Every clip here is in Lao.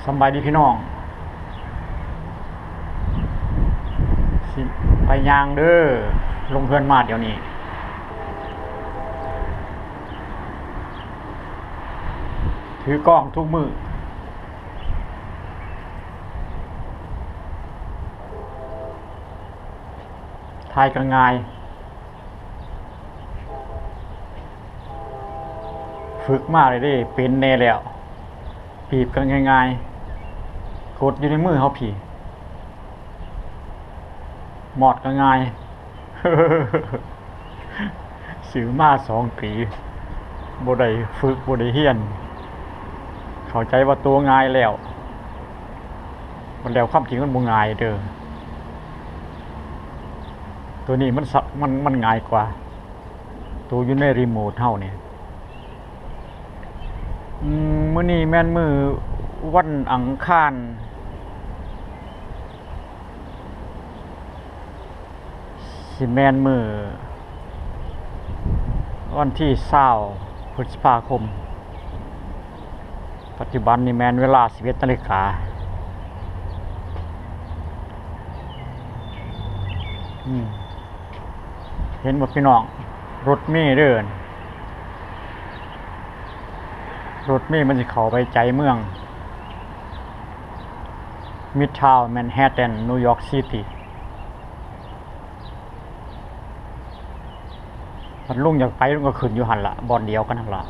ສຳບາຍດີພີ່ນ້ອງ ຊິໄປຍ່າງເດີ ລົງເຮືອນມາດຽວນີ້ ຖືກ້ອງທຸກມື້ ຖ່າຍກໍງ່າຍ ຝຶກມາເລີຍເດ້ ເປັນແດ່ແລ້ວ ປີບກໍງ່າຍໆ ກົດຢູ່ໃນມືເຮົາພີ້ ມອດກໍງ່າຍ ຊື້ມາສອງປີ ບໍ່ໄດ້ຝຶກ ບໍ່ໄດ້ຮຽນ ເຂົ້າໃຈວ່າໂຕງ່າຍແລ້ວ ບັດແລ້ວຄວາມຈິງມັນບໍ່ງ່າຍເດີ ໂຕນີ້ມັນສະ ມັນ ມັນງ່າຍກວ່າ ໂຕຢູ່ໃນຣີໂມດເຮົານີ້ ອືມ ມື້ນີ້ແມ່ນມື້ວັນອັງຄານ ຊິແມ່ນມື້ວັນທີຊາວ ພຶດສະພາຄົມ ປັດຈຸບັນນີ້ແມ່ນເວລາສິບເອັດນາລິກາ ອືມ ເຫັນບໍ່ພີ່ນ້ອງ ລົດເມເດີ ລົດເມມັນຊິເຂົ້າໄປໃຈເມືອງ Midtown Manhattan New York City ຄັນລຸງຢາກໄປ ລຸງກໍຂຶ້ນຢູ່ຫັ້ນລະ ບ່ອນດຽວກັນຫັ້ນລະ.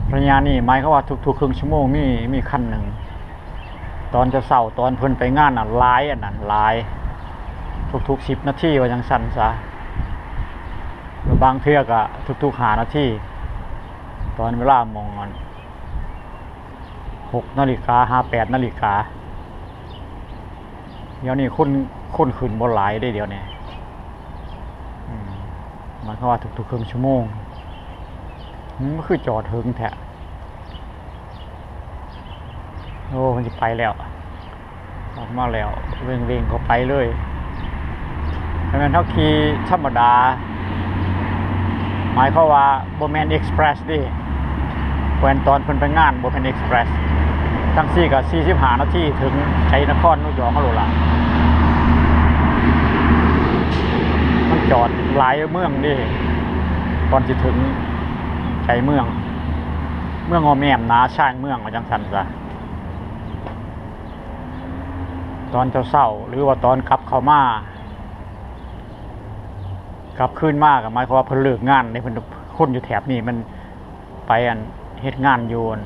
ໄລຍະນີ້ໝາຍຄວາມວ່າທຸກໆເຄິ່ງຊົ່ວໂມງມີ ມີຄັນໜຶ່ງ ຕອນເຊົ້າໆ ຕອນເພິ່ນໄປງານນະ ຫຼາຍ ອັນນັ້ນຫຼາຍ ທຸກໆສິບນາທີວ່າຈັ່ງຊັ້ນຊະ ແລະບາງເທື່ອກໍທຸກໆຫ້ານາທີ ຕອນເວລາໝ່ອງອັນຫົກນາລິກາຫາແປດນາລິກາ. ດຽວນີ້ຄົນ ຄົນຂຶ້ນບໍ່ຫຼາຍເດ້ດຽວນີ້ ອືມ ໝາຍຄວາມວ່າທຸກໆເຄິ່ງຊົ່ວໂມງ ອືມ ມັນຄືຈອດເຫິງແທ້ ໂອ້ ມັນຊິໄປແລ້ວ ອອກມາແລ້ວ ເວັ່ງໆເຂົ້າໄປເລີຍ. ຄັນແມ່ນເຮົາຂີ່ທຳມະດາ ໝາຍຄວາມວ່າບໍ່ແມ່ນເອັກສະເປຣສເດ້ ແມ່ນຕອນເພິ່ນໄປງານ ບໍ່ແມ່ນເອັກສະເປຣສ ຈັ່ງຊີ້ກໍສີ່ສິບຫ້ານາທີເຖິງໃຈນະຄອນນິວຢອກເຮົາໂລດລະ ມັນຈອດຫຼາຍເມືອງເດ້ ກ່ອນຊິເຖິງໃຈເມືອງ ເມືອງອ້ອມແອ້ມໜ້າຊານເມືອງວ່າຈັ່ງຊັ້ນຊະ. ຕອນເຊົ້າໆ ຫຼືວ່າຕອນກັບເຂົ້າມາ ກັບຄືນມາກໍໝາຍຄວາມວ່າເພິ່ນເລີກງານເດ້ ເພິ່ນ ຄົນຢູ່ແຖບນີ້ມັນໄປອັນເຮັດງານຢູ່ອັນ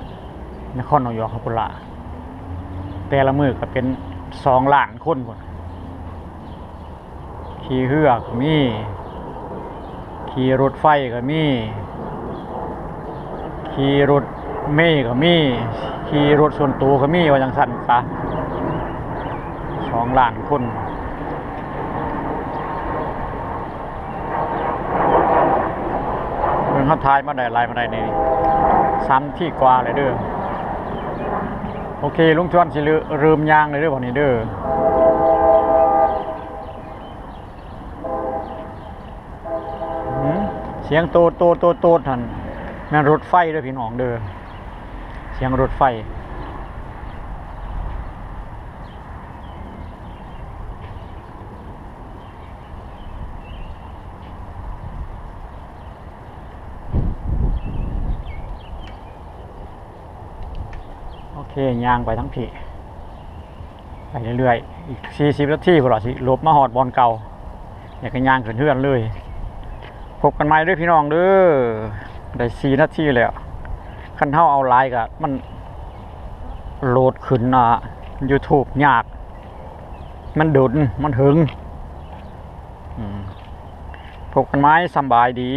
ນະຄອນນິວຢອກເຮົາພຸ້ນລະ ແຕ່ລະມື້ກໍເປັນສອງລ້ານຄົນພຸ້ນ. ຂີ່ເຮືອກໍມີ ຂີ່ລົດໄຟກໍມີ ຂີ່ລົດເມກໍມີ ຂີ່ລົດສ່ວນໂຕກໍມີວ່າຈັ່ງຊັ້ນຊະ ສອງລ້ານຄົນ. ເບິ່ງເຮົາຖ່າຍມາໄດ້ຫຼາຍປານໃດນີ້ ສາມນາທີກວ່າແລ້ວເດີ. ໂອເຄ ລຸງທວນຊິເລີ່ມ ເລີ່ມຍ່າງເລີຍເດີ ບັດນີ້ເດີ. ຫືມ ສຽງໂຕດໆໆໆຫັ້ນ ແມ່ນລົດໄຟເດີພີ່ນ້ອງເດີ ສຽງລົດໄຟ. ໂອເຄ ຍ່າງໄປທາງພີ້ ໄປເລື້ອຍໆ ອີກສີ່ສິບນາທີພຸ້ນລະ ຊິຫຼົບມາຮອດບ່ອນເກົ່າ ແລ້ວກໍຍ່າງຂຶ້ນເຮືອນເລີຍ. ພົບກັນໃໝ່ເດີພີ່ນ້ອງເດີ ໄດ້ສີ່ນາທີແລ້ວ ຄັນເຮົາເອົາຫຼາຍກໍມັນໂຫຼດຂຶ້ນ ອ່າ ຢູທູບຍາກ ມັນດົນ ມັນເຫິງ. ອືມ ພົບກັນໃໝ່ ສຳບາຍດີ.